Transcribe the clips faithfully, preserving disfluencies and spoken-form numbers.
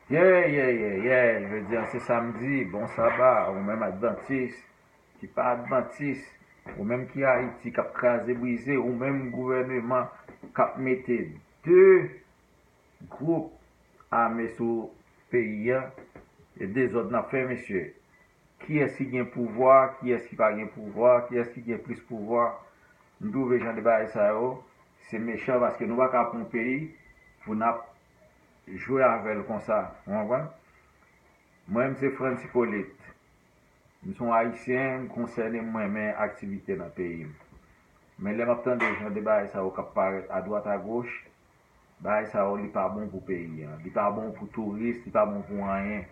Yeah, yeah, yeah, yeah. Jodi a se samdi, bon saba, ou menm advantis, ki pa advantis, ou menm ki Ayiti, k ap kraze brize, ou menm gouvèneman k ap mete de gwoup ame sou peyi a, e dezòd n ap fè, mesye. Kiyès ki gen pouvwa, kiyès ki pa gen pouvwa, kiyès ki gen plis pouvwa. M twouve jan de bagay sa yo, se mechan paske nou pa ka pran yon peyi pou n ap jwe avè l konsa. Ou konprann? Mwen, m se Frantz Hyppolite. M se yon Ayisyen, m konsène, m renmen aktivite nan peyi m. Men lè m ap tande jan de bagay sa yo k ap parèt adwat agoch, bagay sa yo, li pa bon pou peyi a. Li pa bon pou touris, li pa bon pou anyen.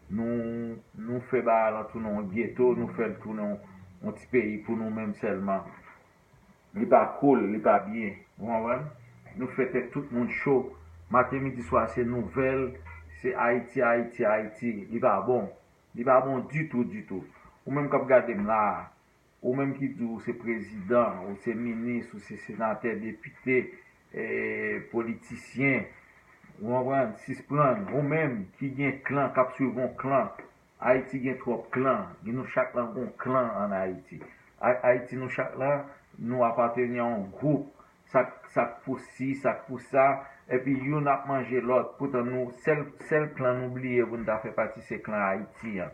Nou, nou fè bagay la tounen yon geto, nou fè l tounen yon, yon ti peyi pou nou menm sèlman. Li pa cool, li pa byen. Ou konprann? Nou fè tèt tout moun cho. Maten, midi, swa, se nouvèl, se Ayiti, Ayiti, Ayiti. Li pa bon. Li pa bon ditou, ditou. Ou menm k ap gade m la a, ou menm ki di w se prezidan, ou se minis, ou se senatè, depite, eh, politisyen, ou konprann, sispann, ou menm ki gen klan, k ap swiv yon klan, Ayiti gen twòp klan, gen nou chak lan gon klan ann Ayiti. Ay- Ayiti nou chak lan, nou apateni a yon gwoup, sa k- sa k pou si, sa k pou sa, epi youn ap manje lòt, poutan nou, sèl, sèl klan nou bliye pou n ta fè pati se klan Ayiti an.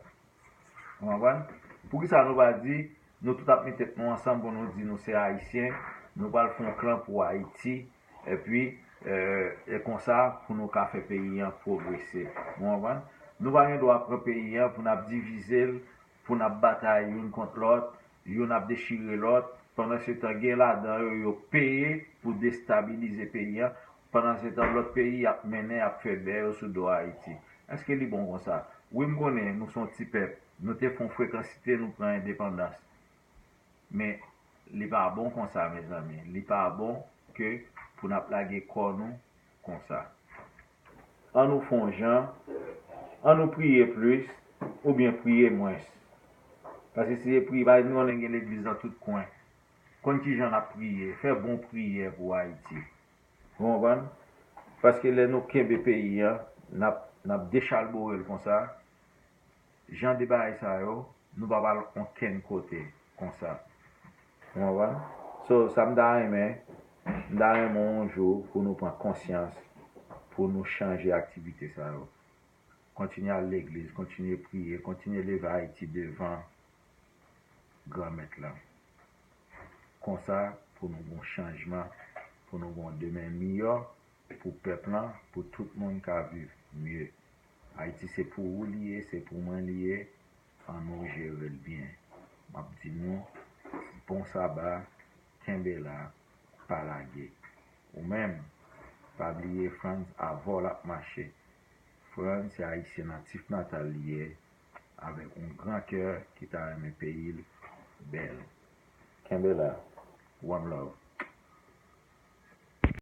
Ou konprann? Poukisa nou pa di, nou tout ap met tèt nou ansanm pou nou di nou se Ayisyen, nou pral fè yon klan pou Ayiti, epi, eh, e konsa pou nou ka fè peyi an pwogrese. Ou konprann? Nou pa gen dwa pran peyi an pou n ap divize l, pou n ap batay youn kont lòt, youn ap dechire lòt, pandan se tan gen ladan yo, yo peye pou destabilize peyi an, pandan se tan lòt peyi ap mennen, ap fè bè yo sou do Ayiti. Èske li bon konsa? Wi, m konnen nou se yon ti pèp, nou te fè yon frekansite, nou pran endepandans. Men, li pa bon konsa, mezanmi. Li pa bon ke pou n ap lage kò nou konsa. An nou fè yon jan, an nou priye plis, oubyen priye mwens. Paske si se priye, pa nou konnen gen legliz nan tout kwen. Konn kijan n ap priye, fè bon priyè pou Ayiti. Ou konprann? Paske lè nou kenbe peyi an, n ap, n ap dechalbore l konsa, jan de bagay sa yo, nou pa pral onkenn kote konsa. Ou konprann? So, sa m ta renmen, m ta renmen yon jou pou nou pran konsyans, pou nou chanje aktivite sa yo. Kontinye al legliz, kontinye priye, kontinye leve Ayiti devan Granmèt la. Konsa, pou nou gon chanjman, pou nou gon demen miyò, pou pèp lan, pou tout moun ka viv mye. Ayiti se pou ou li ye, se pou mwen li ye, an nou jere l byen. M ap di nou, bon saba, kenbe la, pa lage. Ou menm, pa bliye Frantz avè w l ap mache. Frantz se Ayisyen natif natal li ye, avèk yon gran kè ki ta renmen peyi l bèl. Kenbe la. One love.